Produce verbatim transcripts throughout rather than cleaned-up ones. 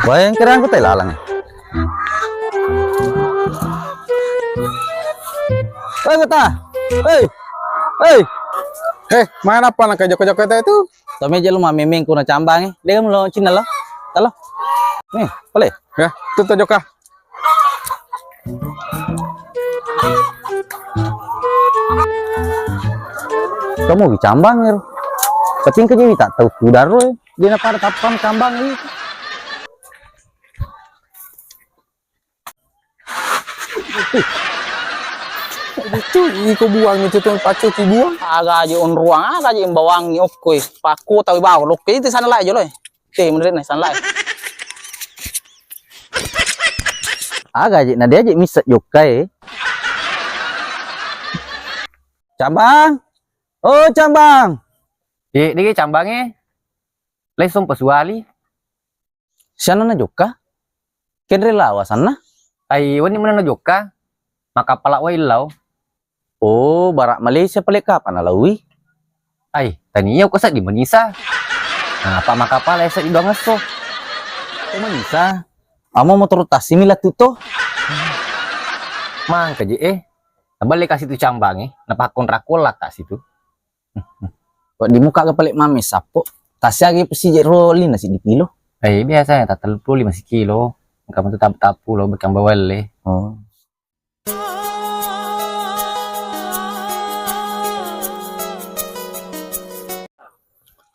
Wah, engka rangku tai lalang. Woi, kota. Hei. Hei. Eh, main apa nak joko-joko itu? Tome je lu mamemeng kuna cambang, eh. Dia kan lo Cina lo. Talo. Nih, boleh. Ya, tutup joka. Kamu di cambang ya, Ro? Tapi engka je tak tahu kudaro, eh. Dia na pada tapang cambang itu. Itu iko buang itu tuh, pacu ki buang. Aga aja onruang, aga aja imbawangi okkoi. Pakku tawi bawa lokke itu sana lai jolo, eh. Te, menurut nih, sana lai. Aga aja, nah dia aja miset jokka, eh. Cambang. Oh, cambang. Eh, dia cambang, eh. Lai sompa suali. Sianna na jokka? Kenre lawa sanna? Ai, wenni mana na jokka? Maka pala wai lao. Oh, bara Malaysia pale kapang na laui? Ai, tania ko seddi manisa. Nah, apa maka pala seddi doang esso? Oh, manisa. Amo motor taksi mi latu to. Mangka je, eh. Taballe kasi tu cambang, eh. Napakkonrak kolla kasi tu. Kok di muka ke pale mame sappo. Tasiagi pesi je roli nasi di kilo. Eh, biasa ya, tak telu puluh lima sikilo. Engka matu tapu-tapu lo, bekang bawelle. Oh.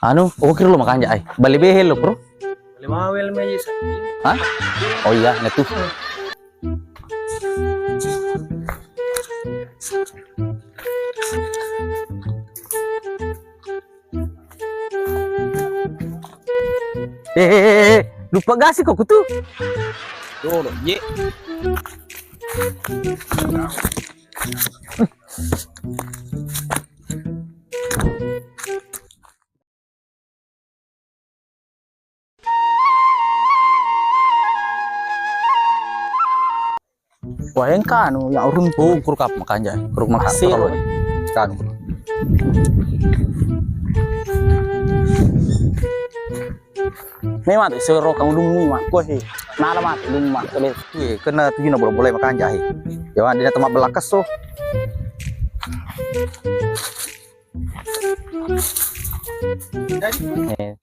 Anu, oh, kira lo makanja ai. Bali behe lo, Bro. Bali mawel meji sa. Hah? Oh iya, natu. Eh, eh, eh, eh, lupa gasi kok kutu. Dolo, ye. Wah, engka anu, ya urun. Oh, kuruk apa makanja? Kuruk makan. Asik. Kanu. Memang tu sero kamu dumi mak, kue. Nala mati dumi mak, kue. Iya, kena tu hina bola-bola makanja, he. Ya, dia temak belakas so. Eh.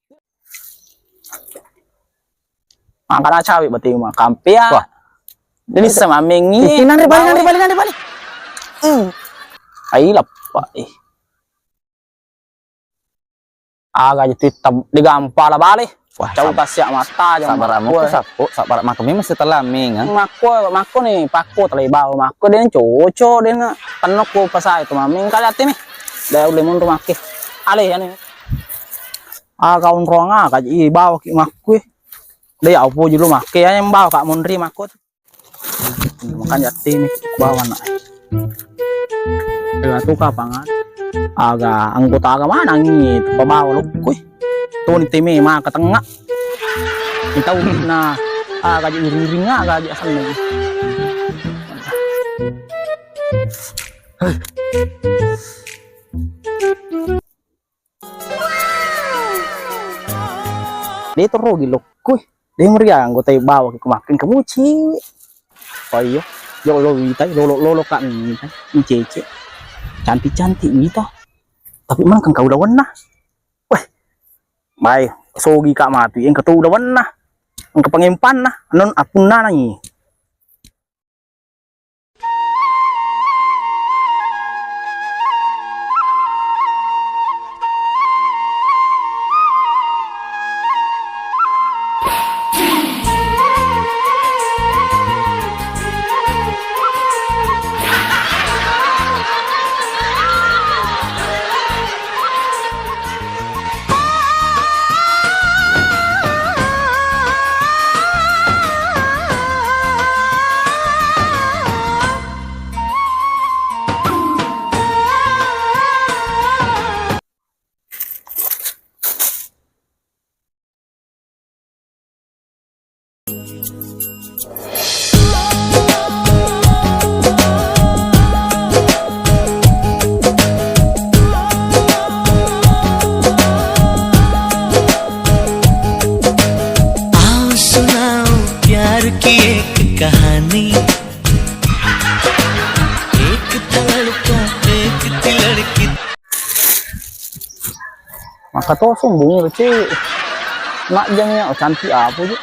Mangkana cawe berarti mah kampe ya. Wah. Jadi sama mengi. Ih, nanti balik, nanti balik, nanti balik. Hmm. Ai lappa, eh. Aga je titta digampa la bale. Wah, cau sab-, tasia mata aja. Sabar mako sappo, sabar mako memang setelah mengang. Mako, mako ni pakko tali bawa mako den coco den tenno ko pasai tu maming kali ati mi. Dai ulle mundu makke. Ale ya ni. Aga onrong aga je bawa ki makku. De ya opo julu makke ya yang bawa ka munri makku. Makanja ati mi bawa nak. Ega tu kapangan. Aga anggota aga manangi pabawa lokku. Toni teme maka tengnga. Itau na aga je iring-iring aga je asenna. De to rogi lokku. De meriang anggota bawa ke kemakin kamu ciwi. Oh iya, jolo wita, lolo lolo kak minta, icece. Cantik-cantik wita. Tapi mangkang kau dawanna. Weh, bae, sogi kak matu, engka to dawanna. Engka pangempanna, non apunna nangi. Kato sombong lo, Cek. Nak jangnya, oh, cantik apa, Cek?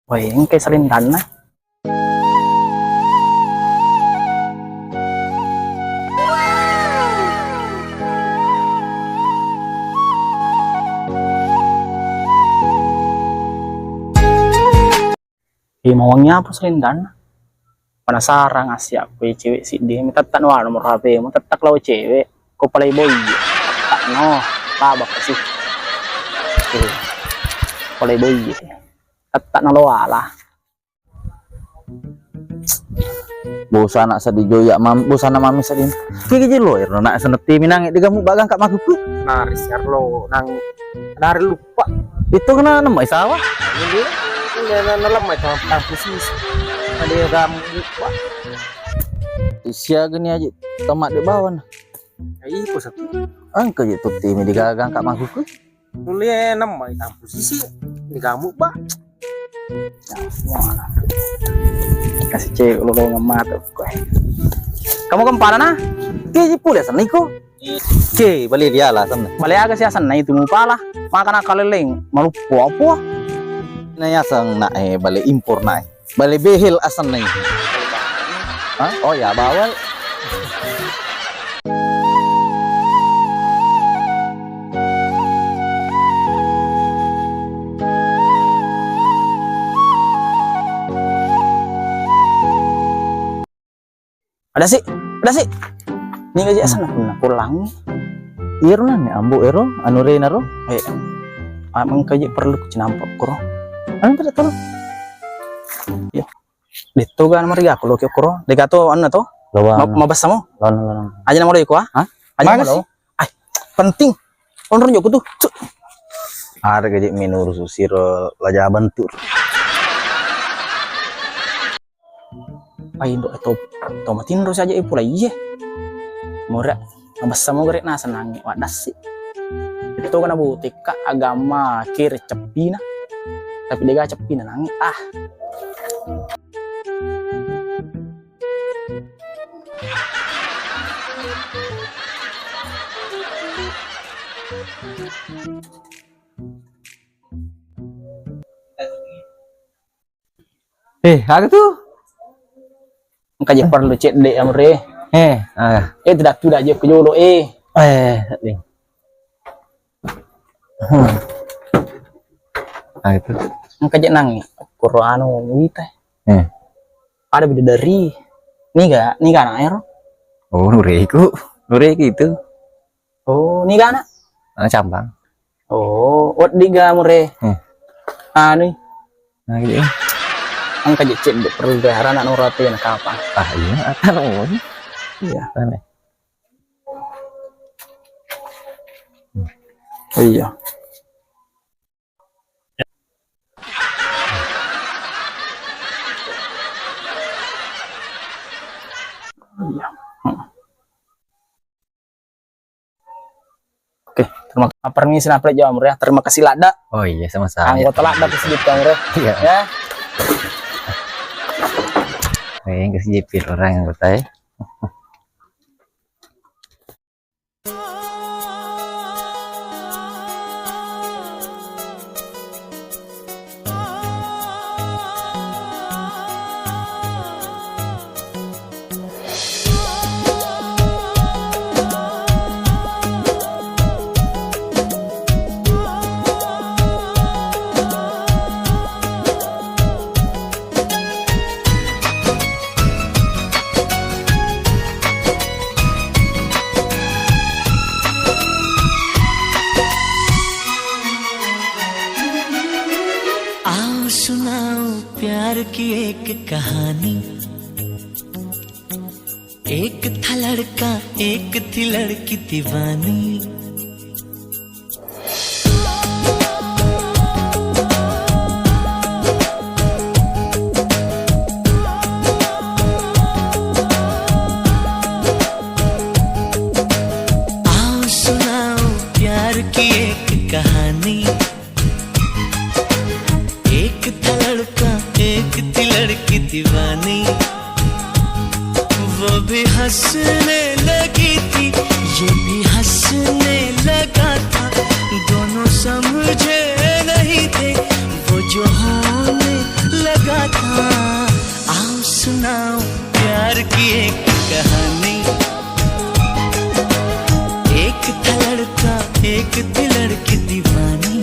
Woi, engka salindanna. Eh, mawangi apa salindanna? Penasaran assi aku, eh, cewek siddi. Mitettak no anu nomor H P mu, tettak lao cewek. Ko playboy. Tettak no, tabak sih. Eh, playboy. Tettak no lo ala. Bosa anak sedih joyak mam, bosa anak mami sedih. Kiki jelo ero nak seneti minang digamu bagang kak makuku. Nari siar lo nang nari lupa. Itu kena nemu sawa. Ini dia nang lemah itu tang posisi. Ada gamu lupa. Sia gini aja tomat di bawah. Ai ko satu. Engka je tutti mi digagang kak makuku. Nulle nemmai tampu sisi digamu ba. Kasih cewek lo lo ngemata koe. Kamu kempana na? Ke ji pule senna iko. Ke bale diala senna. Bale aga sih asenna itu mupala. Makana kaleleng maluppo apa? Na yaseng na e bale impor na e. Bale behel asenna. Hah? Oh ya, bawal. Ada sih, ada sih. Ini gaji asal nak pulang. Iro nani ambo ero anu rena ro. Eh, amang kaji perlu ku cinampak kuro. Anu pada tahu. Iya. Detto ga mari aku lo kuro. Degato anu to. Lawan. Ma, mabasamo. Lawan, lawan. Aja nama lo iko ah. Hah? Aja nama lo. Ai, penting. Onrong joko tu. Ada gaji menurut susiro laja bentuk. Ai, ndo, to, to matinro saja e pula iye. Mura, mabessa mo gare naseng nangi waddassi. Itu kana butikka agama kiri ceppina. Tapi dega ceppina nangi. Ah. Eh, aga tu? Engka je perlu cedde amre. Eh, aga. Eh, tidak, tidak je ke jolo eh. Eh, ni. Hmm. Aga tu? Engka je nang kuro anu wita. Eh. Ada bidadari. Niga, niga anak ero. Oh, nureku. Nureku itu. Oh, niga anak? Anak cambang. Oh, wedding ga mure. Hmm. Anu. Nah, gitu. Engka je cedde perlu gare anak nurate na kapang. Ah, iya, akan oh. Iya. Aneh. Hmm. Iya. Iya. Hmm. Oke, terima, permisi napalek jawab ya. Terima kasih ladda. Oh iya, sama-sama. Anggota ladda ke sedikit ya. Iya. Ya. Eh, kasih jepit orang anggota ya. आओ सुनाओ प्यार की एक कहानी। एक था लड़का, एक थी लड़की दीवानी। आओ सुनाओ प्यार की एक कहानी। एक एक था लड़का, एक थी लड़की दीवानी, वो भी हंसने लगी थी, ये भी हंसने लगा था। दोनों समझे नहीं थे, वो जो होने लगा था। आओ सुनाओ प्यार की एक कहानी। एक था लड़का, एक थी लड़की दीवानी।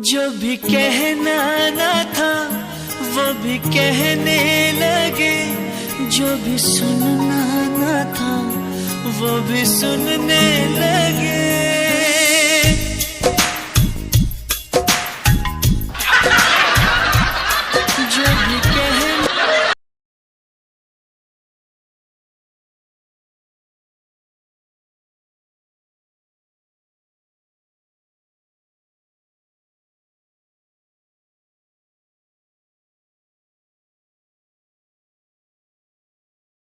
जो भी कहना ना था, वो भी कहने लगे, जो भी सुनना ना था, वो भी सुनने लगे।